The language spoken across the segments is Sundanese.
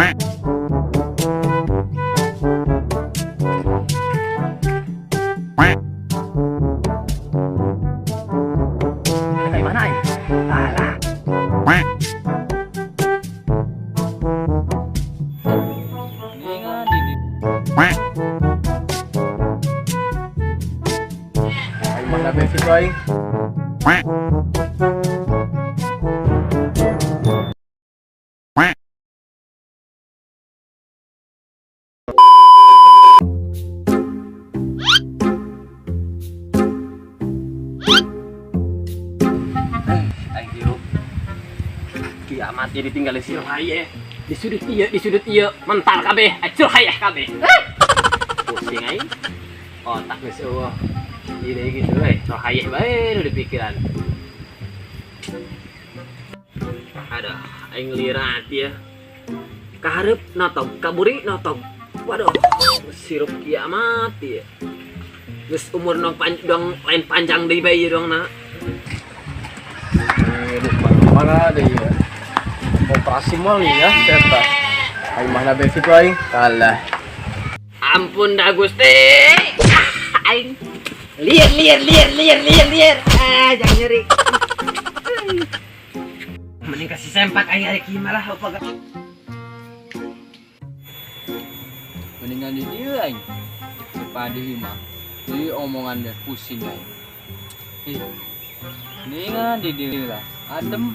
Kayak mana aing? Alah. Mendingan di Aing mana besi aing. Aing hirup. Kiamat jadi tinggal si Rohaye. Di sudut ieu, di sudut ieu, mental kabeh, acur hayah kabeh. Pusing aing. Otak geus eueuh. Ide gitu euy, Rohaye bae nu di pikiran. Aduh, aing lirat ya. Kahareup notog, kaburi notog. Waduh, sirup kiamat ya. Geus umur nong dong lain panjang deui bae ieu dong na. Aduh, mana deh ya. Operasi mal nih ya, siapa? Aing mana besi aing. Kalah. Ampun dah Gusti. Ah, aing liar liar liar liar liar liar. Ah, jangan nyeri. Mending kasih sempak aing hari kieu malah apa gak. Mendingan di dia aing. Daripada di imah. Jadi omongan dia pusing aing. Ih. Mendingan di dia lah. Adem.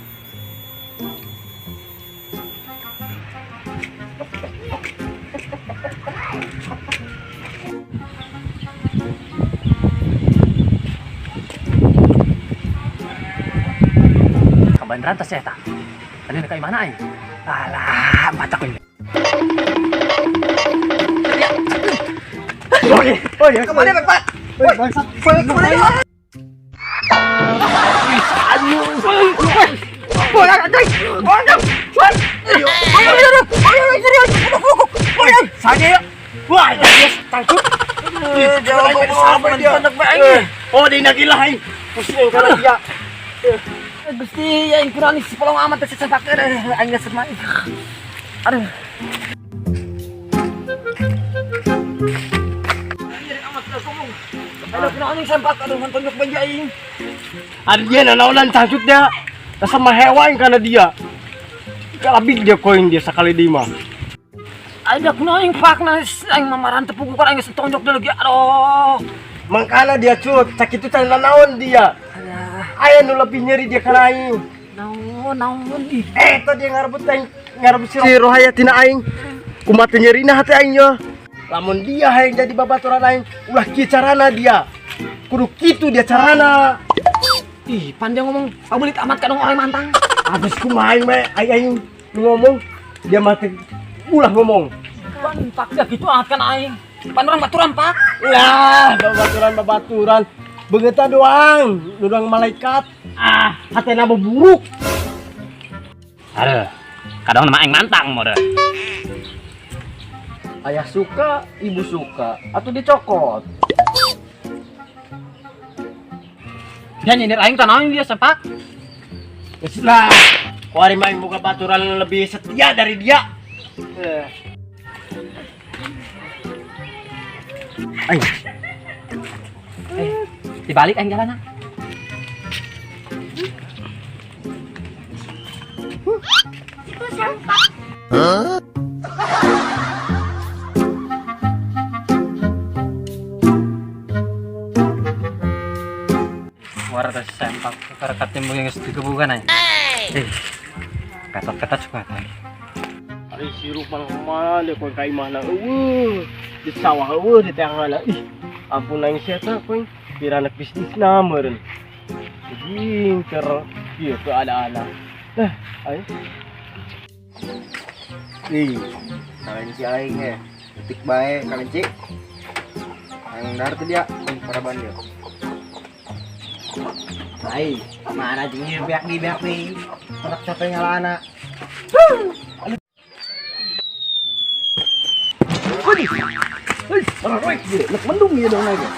Kebenaran tas eta. Tadi nak mana aing? Alah, batak ini. Oh ya, kemana Pak? Woi, bangsat. Kemana? Saya ya. Wah, yes, tangkap. Oh, dia nak gila aing. Pusing aing kana dia. Gusti, aing kurang si polong amat teh sempak aing geus mah. Aduh. Aduh, kunaon aing sempak aduh mentonjok banja aing. Ada dia nanaonan cangcut dia. Rasa mahewa aing kana dia. Kalabig dia koin dia sakali di mah. Aing da kunaon aing pakna aing mamaran teu pugukan aing geus tonjok deui lagi. Aduh. Mangkana dia cut, sakitu can nanaon dia. Aya nu lebih nyeri dia kana aing. Naon naon ih. Eta dia ngarebut aing, ngarebut si Rohaya tina aing. Kumaha teu nyerina hati aing ye. Lamun dia hayang jadi babaturan aing, ulah kieu carana dia. Kudu kitu dia carana. Ih, pan dia ngomong pabelit amat kadang orang mantang. Habis kumaha aing mah aing aing nu ngomong dia mah teu ulah ngomong. Pan pak dia gitu amat kan aing. Pan orang baturan pak. Lah, babaturan babaturan. Beungeutna doang, nu doang malaikat. Ah, hatena mah buruk. Aduh, kadang nama aing mantang mode. Ayah suka, ibu suka, atau dicokot. Dia nyindir aing tanaon dia sempak. Geus lah. Kuari mah aing boga baturan lebih setia dari dia. Aing. Dibalik aing jalanna. Hah? War atas sempak karekat timbul yang geus digebukan aing. Ketot-ketot suka teh. Ari sirup mah kumaha dia koe ka imahna eueuh. Di sawah eueuh di teanganna. Ih, ampun aing sia teh koe. Kira anak bisnisna meureun. Anjing keur ieu keadaan. Nah, aing. Ih, kalenci aing ya. Detik bae kalenci. Aing dar teh dia, aing paraban dia. Ai, mana jengnya beak di beak di. Anak capek nyalana. Hei, orang rek dia, nek mendung dia dong lagi.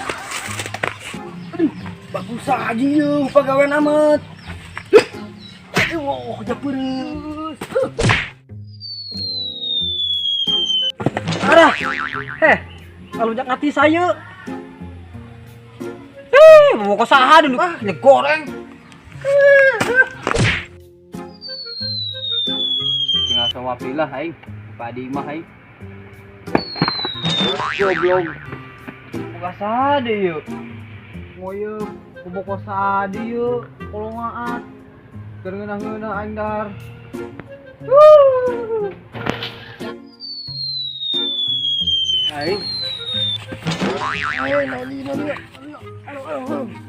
Aduh, bagus aja ye, pegawai amat. Aduh, oh, japereus. Darah. Heh, kalau jak ngati saya. Eh, mau ke saha dulu. Ah, goreng. Tinggal sama lah aing. Padi mah aing. Goblok. Buka sade yuk. Ngoyeup, kuboko sade yuk. Kolongaat. Keur ngeunah-ngeunah aing dahar. Aing. Ayo, nani, nani. Aduh, aduh, aduh.